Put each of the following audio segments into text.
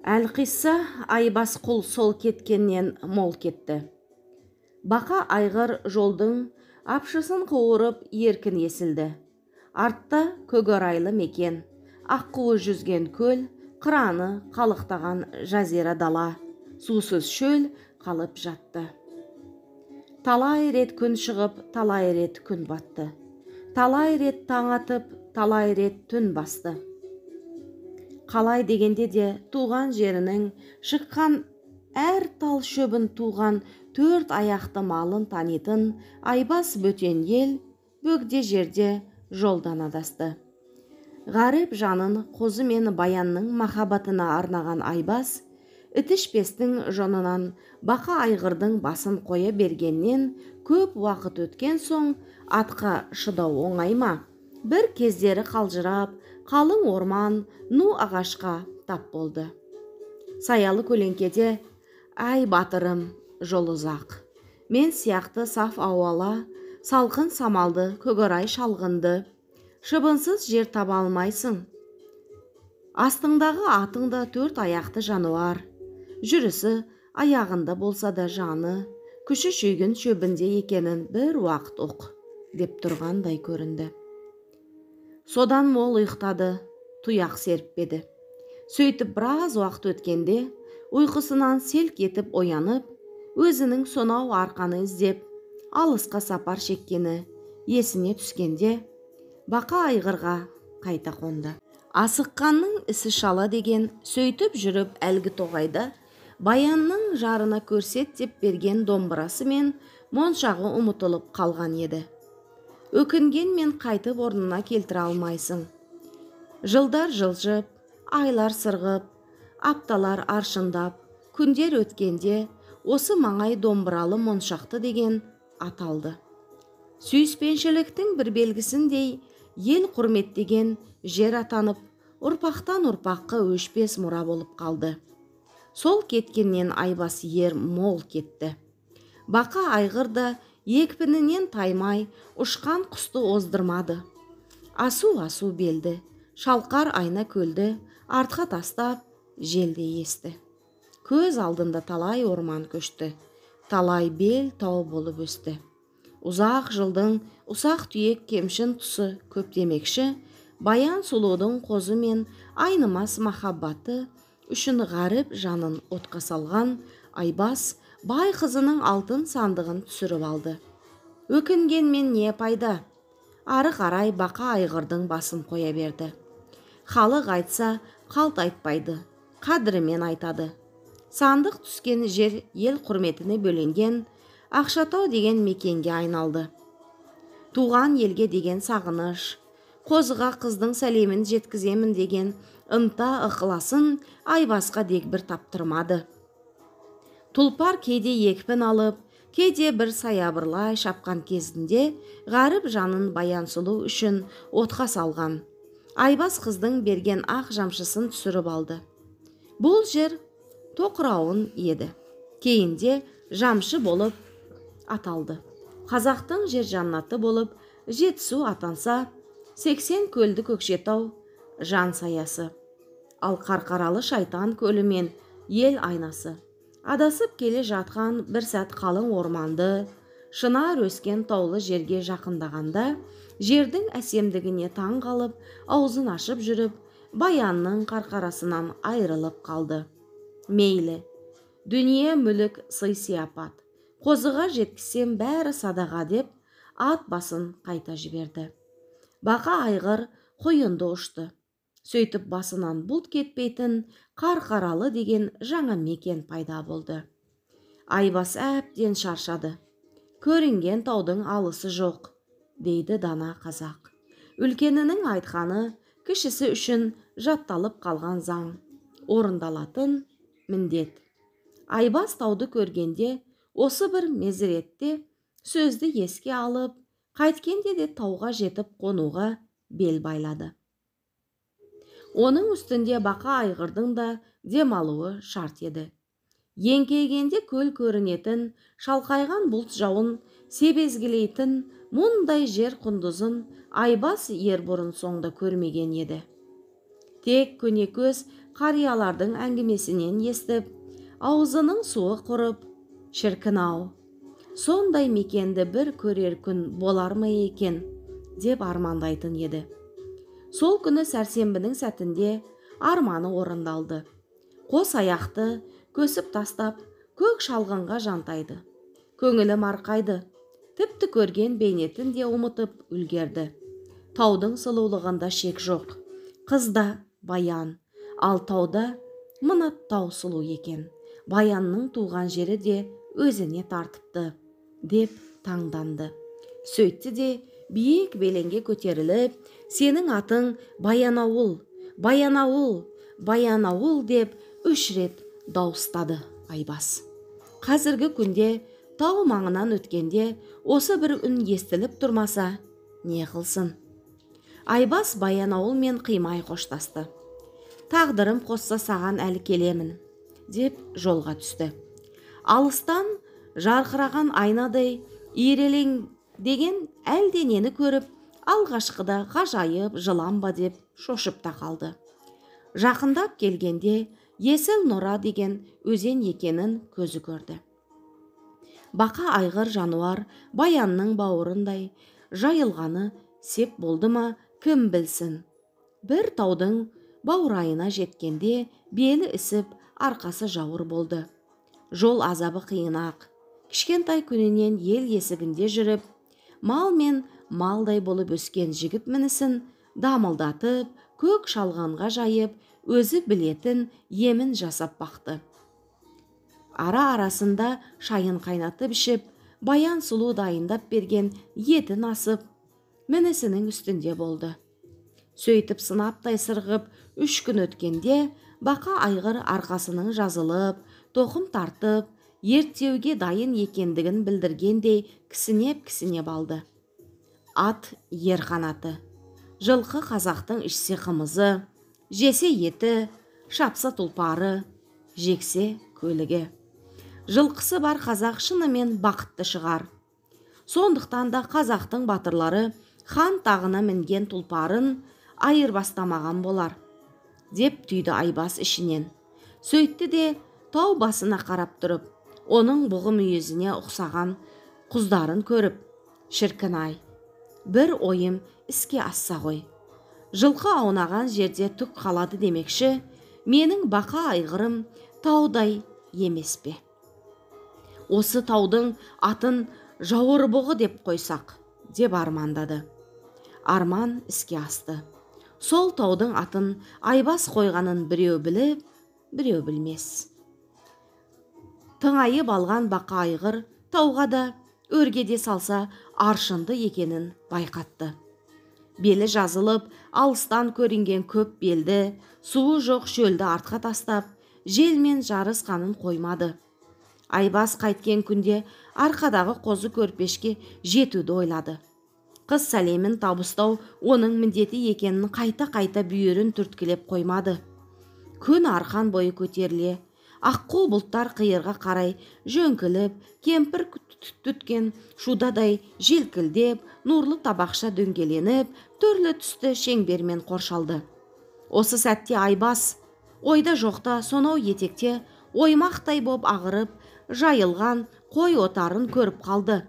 Әлқисса Айбас құл сол кеткеннен мол кетті. Бақа айғыр жолдың апшысын қуырып еркін есілді. Артта көгорайлы мекен, аққуы жүзген көл, қыраны қалықтаған жазира дала, сусыз шөл қалып жатты. Талай рет күн шығып, талай рет күн батты. Талай рет таң атып, талай рет түн басты. Қалай дегенде де туған жерінің шыққан әр тал шөбін, туған төрт аяқты малын танитын Айбас бөтен ел, бөгде жерде жолдан адасты. Ғаріп жанын қозы мен Баянның махаббатына арнаған Айбас ітішпестің жонынан бақа айғырдың басын қоя бергеннен көп уақыт өткен соң атқа шыдау оңай ма? Бір кездері қалжырап, қалың орман ну ағашқа тап болды. Саялы көлеңкеде, «Әй батырым, жол ұзақ. Мен сияқты саф ауала, салқын самалды, көгорай шалғынды, шыбынсыз жер таба алмайсың. Астыңдағы атың да төрт аяқты жануар. Жүрісі аяғында болса да жаны, күші шүйгін шөбінде екенін бір уақыт ұқ», деп тұрғандай көрінді. Содан мол ұйықтады, тұяқ серіппеді. Сөйтіп біраз уақыт өткенде ұйқысынан селк етіп оянып, өзінің сонау арқаны іздеп, алысқа сапар шеккені есіне түскенде, бақа айғырға қайта қонды. Асыққанның ісі шала деген, сөйтіп жүріп әлгі тоғайда Баянның жарына көрсет деп берген домбырасы мен моншағы ұмытылып қалған еді. Өкінгенмен қайтып орнына келтіре алмайсың. Жылдар жылжып, айлар сырғып, апталар аршындап, күндер өткенде осы маңай домбыралы моншақты деген аталды. Сүйіспеншіліктің бір белгісіндей ел құрметтеген жер атанып, ұрпақтан ұрпаққа өшпес мұра болып қалды. Сол кеткеннен Айбас ер мол кетті. Бақа айғыр да екпінінен таймай, ұшқан құсты оздырмады. Асу-асу белді, шалқар айна көлді артқа тастап, желде есті. Көз алдында талай орман көшті, талай бел тау болып өсті. Ұзақ жылдың ұсақ түйек кемшін тұсы көп демекші, Баян сұлудың қозы мен айнымас махаббаты үшін ғаріп жанын отқа салған Айбас бай қызының алтын сандығын түсіріп алды. Өкінгенмен не пайда? Ары қарай бақа айғырдың басын қоя берді. Халық айтса, қалт айтпайды, қадірімен айтады. Сандық түскен жер ел құрметіне бөленген Ақшатау деген мекенге айналды. Туған елге деген сағыныш, қозыға қыздың сәлемін жеткіземін деген ынта ықыласын Айбасқа дегбір таптырмады. Тұлпар кейде екпін алып, кейде бір саябырлай шапқан кезінде ғаріп жанын Баян сұлу үшін отқа салған. Айбас қыздың берген ақ жамшысын түсіріп алды. Бұл жер тоқырауын еді. Кейінде жамшы болып аталды. Қазақтың жер жаннаты болып Жетісу атанса, 80 көлді Көкшетау жан саясы. Ал Қарқаралы шайтан көлі мен ел айнасы. Адасып келе жатқан бір сәт қалың орманды, шынар өскен таулы жерге жақындағанда, жердің әсемдігіне таң қалып, аузын ашып жүріп, Баянның қарқарасынан айырылып қалды. Мейлі, дүние мүлік сый-сияпат. Қозыға жеткізсем бәрі садаға деп, ат басын қайта жіберді. Бақа айғыр қойынды ұшты. Сөйтіп басынан бұлт кетпейтін Қарқаралы деген жаңа мекен пайда болды. Айбас әбден шаршады. Көрінген таудың алысы жоқ, дейді дана қазақ. Үлкенінің айтқаны кішісі үшін жатталып қалған заң, орындалатын міндет. Айбас тауды көргенде осы бір мезіретте сөзді еске алып, қайткенде де тауға жетіп қонуға бел байлады. Оның үстінде бақа айғырдың да демалуы шарт еді. Еңкейгенде көл көрінетін, шалқайған бұлт жауын себезгілейтін мұндай жер құндызын Айбас ер бұрын соңда көрмеген еді. Тек көнекөз қариялардың әңгімесінен естіп, аузының суы құрып, шіркін-ау, сондай мекенді бір көрер күн болар ма екен деп армандайтын еді. Сол күні сәрсенбінің сәтінде арманы орындалды. Қос аяқты көсіп тастап, көк шалғынға жантайды. Көңілі марқайды, тіпті көрген бейнетін де ұмытып үлгерді. Таудың сұлулығында шек жоқ. Қыз да Баян, ал тауда мына тау сұлу екен. Баянның туған жері де өзіне тартыпты, деп таңданды. Сөйтті де биік белеңге көтеріліп, сенің атың Баянауыл, Баянауыл, Баянауыл деп 3 рет дауыстады Айбас. Қазіргі күнде тау маңынан өткенде осы бір үн естіліп тұрмаса, не қылсын? Айбас Баянауылмен қимай қоштасты. Тағдырым қосса саған әлі келемін, деп жолға түсті. Алыстан жарқыраған айнадай ирелеңдеген әлденені көріп, алғашқыда ғажайып жылан ба деп шошып та қалды. Жақындап келгенде Есіл Нұра деген өзен екенін көзі көрді. Бақа айғыр жануар Баянның бауырындай жайылғаны сеп болды ма, кім білсін. Бір таудың баурайына жеткенде белі ісіп, арқасы жауыр болды. Жол азабы қиын-ақ. Кішкентай күнінен ел есігінде жүріп, мал мен малдай болып өскен жігіт мінісін дамылдатып, көк шалғанға жайып, өзі білетін емін жасап бақты. Ара-арасында шайын қайнатып ішіп, Баян сұлу дайындап берген етін асып, мінісінің үстінде болды. Сөйтіп сынаптай сырғып, 3 күн өткенде бақа айғыр арқасының жазылып, тоқым тартып, ерттеуге дайын екендігін білдіргендей кісінеп-кісінеп алды. Ат ер қанаты. Жылқы қазақтың ішсе қымызы, жесе еті, шапса тұлпары, жексе көлігі. Жылқысы бар қазақ шынымен бақытты шығар. Сондықтан да қазақтың батырлары хан тағына мінген тұлпарын айырбастамаған болар, деп түйді Айбас ішінен. Сөйтті де тау басына қарап тұрып, оның бұғы мүйізіне ұқсаған құздарын көріп, шіркін-ай, бір ойым іске асса ғой. Жылқы аунаған жерде түк қалады демекші, менің бақа айғырым таудай емес пе? Осы таудың атын жауыр бұғы деп қойсақ, деп армандады. Арман іске асты. Сол таудың атын Айбас қойғанын біреу біліп, біреу білмес. Тыңайып алған бақа айғыр тауға да өрге де салса аршынды екенін байқатты. Белі жазылып, алыстан көрінген көп белді, суы жоқ шөлді артқа тастап, желмен жарысқанын қоймады. Айбас қайткен күнде арқадағы қозы көрпешке жетуді ойлады. Қыз сәлемін табыстау оның міндеті екенін қайта-қайта бүйірін түрткілеп қоймады. Күн арқан бойы көтеріле, аққу бұлттар қиырға қарай жөңкіліп, кемпір түткен шудадай желкілдеп, нұрлы табақша дөңгеленіп, түрлі түсті шеңбермен қоршалды. Осы сәтте Айбас ойда жоқта сонау етекте оймақтай боп ағырып, жайылған қой отарын көріп қалды.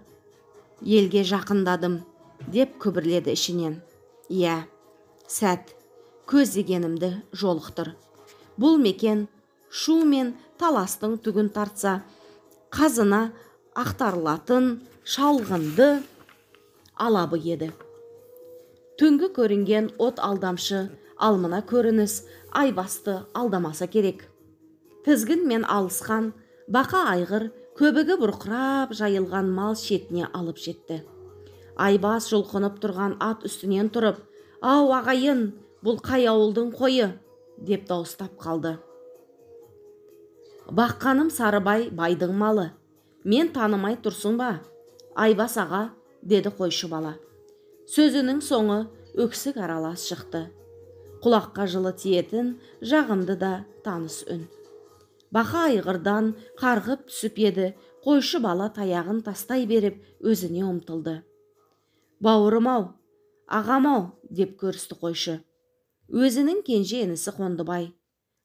Елге жақындадым, деп күбірледі ішінен. Иә, сәт, көздегенімді жолықтыр. Бұл мекен шу мен таластың түгін тартса, қазына ақтарылатын шалғынды алабы еді. Түнгі көрінген от алдамшы, ал мына көрініс Айбасты алдамаса керек. Тізгінмен алысқан бақа айғыр көбігі бұрқырап жайылған мал шетіне алып жетті. Айбас жұлқынып тұрған ат үстінен тұрып, «Ау, ағайын, бұл қай ауылдың қойы?» деп дауыстап қалды. Баққаным Сарыбай байдың малы. Мен танымай тұрсың ба? Айбас аға, деді қойшы бала. Сөзінің соңы өксік аралас шықты. Құлаққа жылы тиетін жағымды да таныс үн. Бақа айғырдан қарғып түсіп еді, қойшы бала таяғын тастай беріп өзіне ұмтылды. Бауырым ау, ағам ау, деп көрісті қойшы. Өзінің кенже інісі Қондыбай.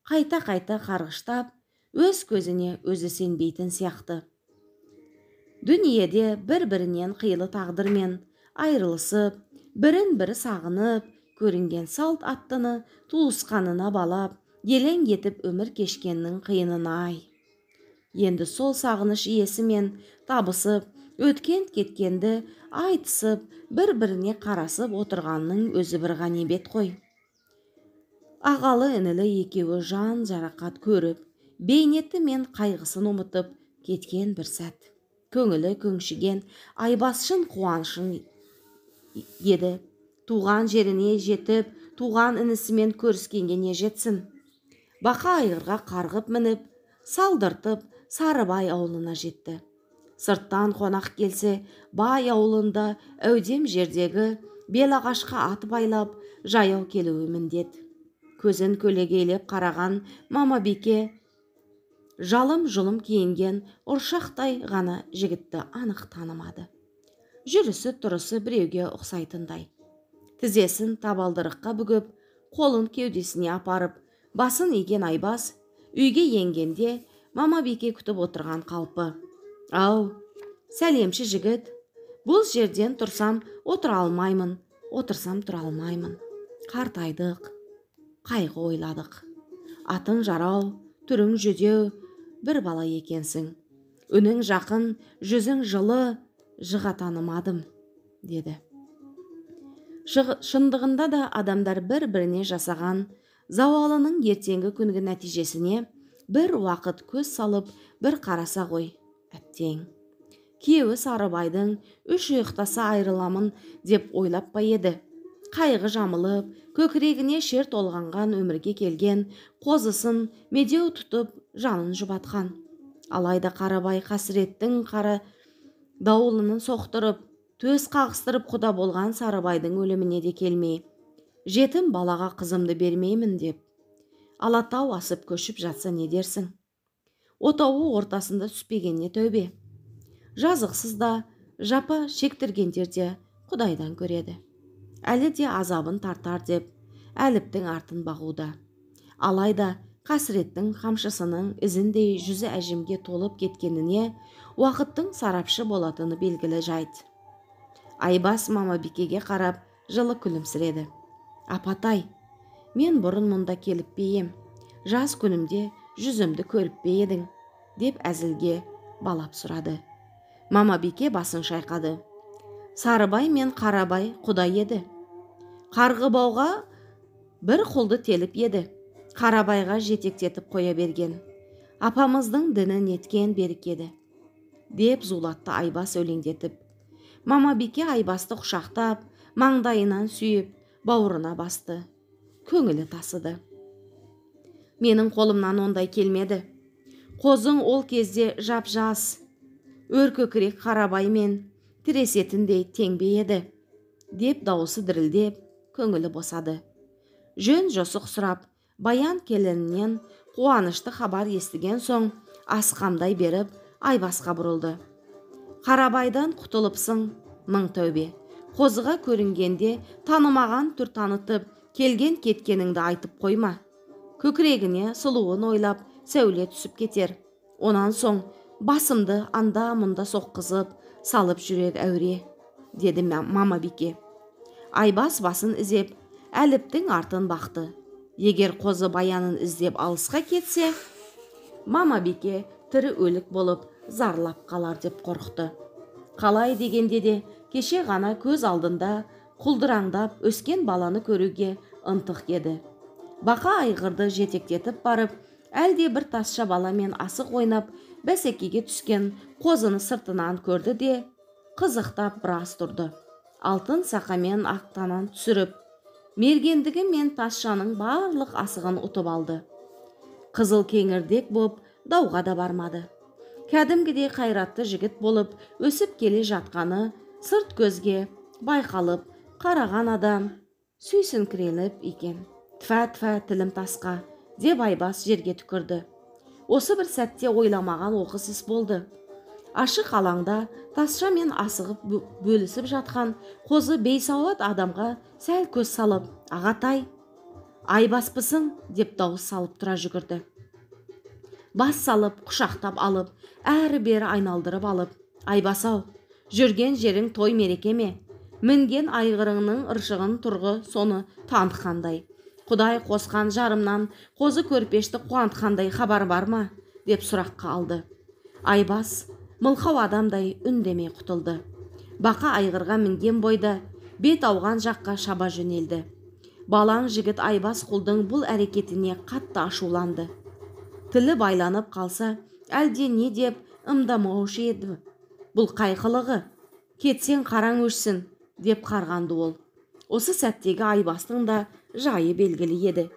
Қайта-қайта қарғыштап, өз көзіне өзі сенбейтін сияқты. Дүниеде бір-бірінен қилы тағдырмен айырылысып, бірін-бірі сағынып, көрінген салт аттыны туысқанына балап, елең етіп өмір кешкеннің қиынын-ай. Енді сол сағыныш иесімен табысып, өткен-кеткенді айтысып, бір-біріне қарасып отырғанның өзі бір ғанибет қой. Ағалы інілі екеуі жан жарақат көріп, бейнеті мен қайғысын ұмытып кеткен бір сәт. Көңілі көңшіген Айбас шын қуанышын еді. Туған жеріне жетіп, туған інісімен көріскенге не жетсін. Бақа айғырға қарғып мініп, салдыртып Сарыбай ауылына жетті. Сырттан қонақ келсе, бай ауылында әудем жердегі белағашқа ат байлап, жаяу келуі міндет. Көзін көлегейлеп қараған Мамабике жалым-жұлым киінген ұршақтай ғана жігітті анық танымады. Жүрісі тұрысы біреуге ұқсайтындай. Тізесін табалдырыққа бүгіп, қолын кеудесіне апарып, басын иген Айбас үйге енгенде Мамабике күтіп отырған қалпы. Ау, сәлемші жігіт, бұл жерден тұрсам отыра алмаймын, отырсам тұра алмаймын. Қартайдық, қайғы ойладық. Атың жарау, түрің жүдеу, бір бала екенсің. Үнің жақын, жүзің жылы, жыға танымадым, деді. Шындығында да адамдар бір-біріне жасаған зауалының ертеңгі күнгі нәтижесіне бір уақыт көз салып, бір қараса ғой, әттең. Күйеуі Сарыбайдың үш ұйықтаса айырыламын деп ойлап па еді. Қайғы жамылып, көкірегіне шер толғанған өмірге келген қозысын медеу тұтып, жанын жұбатқан. Алайда Қарабай қасіреттің қара дауылын соқтырып, төс қағыстырып құда болған Сарыбайдың өліміне де келмей, жетім балаға қызымды бермеймін деп, Алатау асып көшіп жатса не дерсің? Отауы ортасында түспегеніне тәубе. Жазықсыз да, жапа шектіргендер де Құдайдан көреді. Әлі де азабын тартар деп, әліптің артын бағуда. Алайда қасіреттің қамшысының ізіндей жүзі әжімге толып кеткеніне уақыттың сарапшы болатыны белгілі жайт. Айбас Мамабикеге қарап жылы күлімсіреді. Апатай, мен бұрын мұнда келіп пе ем, жас күнімде жүзімді көріп пе едің, деп әзілге балап сұрады. Мамабике басын шайқады. Сарыбай мен Қарабай құдай еді. Қарғыбауға бір құлды теліп еді. Қарабайға жетектетіп қоя берген. Апамыздың діні неткен берік еді, деп зулатты Айбас өлеңдетіп. Мамабике Айбасты құшақтап, маңдайынан сүйіп, бауырына басты. Көңілі тасыды. Менің қолымнан ондай келмеді. Қозың ол кезде жап-жас, өркөкірек Қарабаймен тіресетіндей теңбе еді, деп дауысы дірілдеп, көңілі босады. Жөн жосық сұрап, Баян келінінен қуанышты хабар естіген соң асқамдай беріп, Айбасқа бұрылды. Қарабайдан құтылыпсың, мың тәубе. Қозыға көрінгенде танымаған түр танытып, келген кеткеніңді айтып қойма. Көкірегіне сұлуын ойлап, сәуле түсіп кетер. Онан соң басымды анда-мұнда соққызып, салып жүрер әуре, деді Мамабике. Айбас басын ізеп, әліптің артын бақты. Егер қозы Баянын іздеп алысқа кетсе, Мамабике тірі өлік болып зарлап қалар деп қорықты. Қалай дегенде де кеше ғана көз алдында құлдыраңдап өскен баланы көруге ынтық еді. Бақа айғырды жетектетіп барып, әлде бір тазша баламен асық ойнап, бәсекеге түскен қозыны сыртынан көрді де, қызықтап біраз тұрды. Алтын сақамен ақтанан түсіріп, мергендігі мен тазшаның барлық асығын ұтып алды. Қызыл кеңірдек боп дауға да бармады. Кәдімгідей қайратты жігіт болып өсіп келе жатқаны сырт көзге байқалып, қараған адам сүйсінкіреніп екен. Тфә-тфә тілім тасқа, деп Айбас жерге түкірді. Осы бір сәтте ойламаған оқыс іс болды. Ашық алаңда тазша мен асығып бөлісіп жатқан қозы бейсауат адамға сәл көз салып, ағатай, Айбаспысың деп дауыс салып тұра жүгірді. Бас салып, құшақтап алып, әрі-бері айналдырып алып, Айбас-ау, жүрген жерің той мереке ме? Мінген айғырыңның ыршығын тұрғы соны танытқандай. Құдай қосқан жарымнан қозы көрпешті қуантқандай хабар бар ма? Деп сұраққа алды. Айбас мылқау адамдай үндемей құтылды. Бақа айғырға мінген бойда бет ауған жаққа шаба жөнелді. Балаң жігіт Айбас құлдың бұл әрекетіне қатты ашуланды. Тілі байланып қалса, әлде не деп ымдамаушы еді. Бұл қай қылығы? Кетсең қараң өшсін, деп қарғанды ол. Осы сәттегі Айбастың да жайы белгілі еді.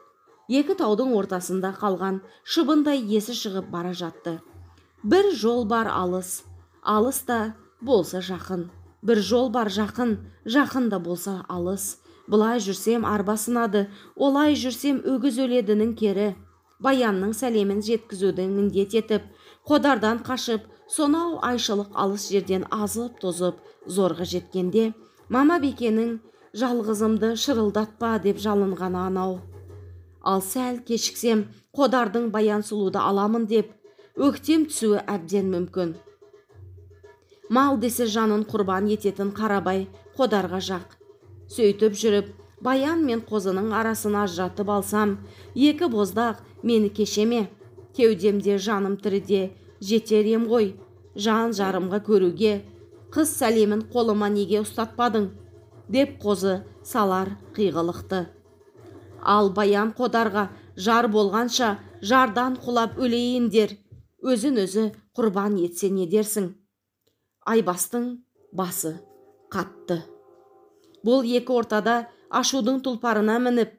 Екі таудың ортасында қалған шыбындай есі шығып бара жатты. Бір жол бар алыс, алыс та болса жақын. Бір жол бар жақын, жақын да болса алыс. Бұлай жүрсем арба сынады, олай жүрсем өгіз өледінің кері. Баянның сәлемін жеткізуді міндет етіп, Қодардан қашып, сонау айшылық алыс жерден азып-тозып зорға жеткенде, мама бекенің жалғызымды шырылдатпа деп жалынған анау. Ал сәл кешіксем, Қодардың Баян сұлуды аламын деп, өктем түсуі әбден мүмкін. Мал десе жанын құрбан ететін Қарабай Қодарға жақ. Сөйтіп жүріп, Баян мен қозының арасын ажыратып алсам, екі боздақ мені кешеме? Кеудемде жаным тіріде жетер ем ғой, жан жарымға көруге, қыз сәлемін қолыма неге ұстатпадың? Деп қозы салар қиғылықты. Ал Баян Қодарға жар болғанша жардан құлап өлейін дер, өзін өзі құрбан етсе не дерсің? Айбастың басы қатты. Бұл екі ортада ашудың тұлпарына мініп,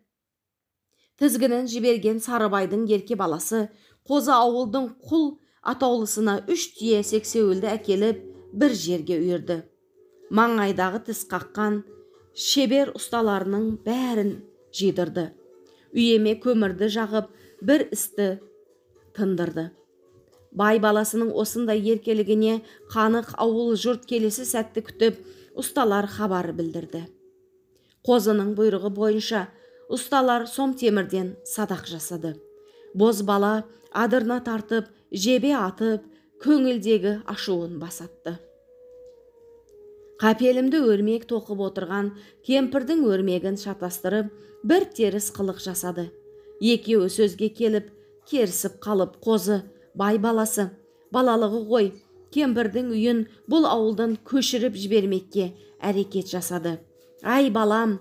тізгінін жіберген Сарыбайдың ерке баласы қозы ауылдың құл атаулысына 3 түйе сексеуілді әкеліп бір жерге үйірді. Маңайдағы тіс қаққан шебер ұсталарының бәрін жидырды. Үйеме көмірді жағып, бір істі тындырды. Бай баласының осындай еркелігіне қанық ауыл жұрт келесі сәтті күтіп, ұсталар хабар білдірді. Қозының бұйрығы бойынша ұсталар сом темірден садақ жасады. Боз бала адырна тартып, жебе атып, көңілдегі ашуын басатты. Қапелімді өрмек тоқып отырған кемпірдің өрмегін шатастырып, бір теріс қылық жасады. Екеуі сөзге келіп, керісіп қалып, қозы, бай баласы, балалығы ғой, кемпірдің үйін бұл ауылдан көшіріп жібермекке әрекет жасады. Ай балам,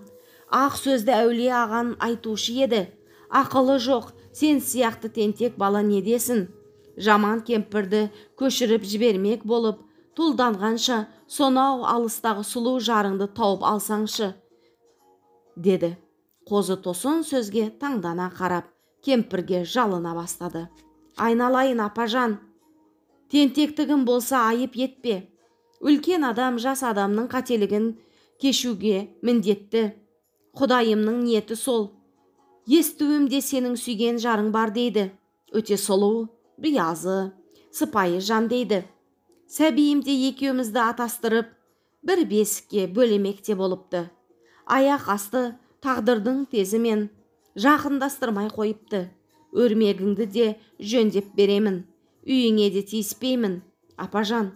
ақ сөзді әулие аған айтушы еді. Ақылы жоқ, сен сияқты тентек бала не десін? Жаман кемпірді көшіріп жібермек болып, тұлданғанша сонау алыстағы сұлу жарыңды тауып алсаңшы, деді. Қозы тосын сөзге таңдана қарап, кемпірге жалына бастады. Айналайын апажан, тентектігім болса айып етпе. Үлкен адам жас адамның қателігін кешуге міндетті. Құдайымның ниеті сол. Естуімде сенің сүйген жарың бар дейді. Өте сұлу, биязы, сыпайы жан дейді. Сәбиімде екеумізді атастырып, бір бесікке бөлемекте болыпты. Аяқ асты тағдырдың тезімен жақындастырмай қойыпты. Өрмегіңді де жөндеп беремін, үйіңе де тиіспеймін. Апажан,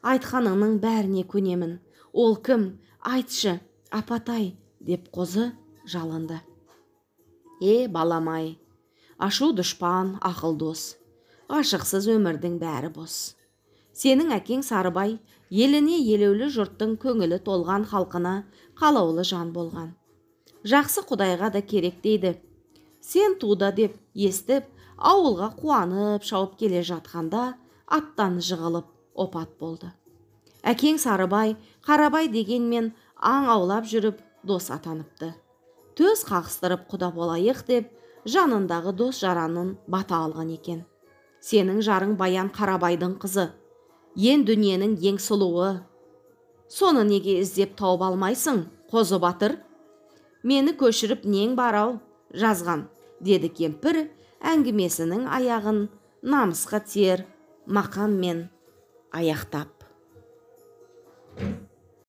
айтқаныңның бәріне көнемін. Ол кім? Айтшы, апатай, деп қозы жалынды. Е, баламай, ашу дұшпан, ақыл дос. Ғашықсыз өмірдің бәрі бос. Сенің әкең Сарыбай еліне елеулі жұрттың көңілі толған халқына қалаулы жан болған. Жақсы құдайға да керек дейді. Сен туда деп естіп, ауылға қуанып шауып келе жатқанда аттан жығылып опат болды. Әкең Сарыбай, Қарабай дегенмен аң аулап жүріп дос атаныпты. Төз қағыстырып құда болайық деп жанындағы дос жаранын бата алған екен. Сенің жарың Баян Қарабайдың қызы. Ен дүниенің ең сұлуы. Соны неге іздеп тауып алмайсың, қозы батыр? Мені көшіріп нең бар ау, жазған, деді кемпір әңгімесінің аяғын намысқа тиер мақаммен аяқтап.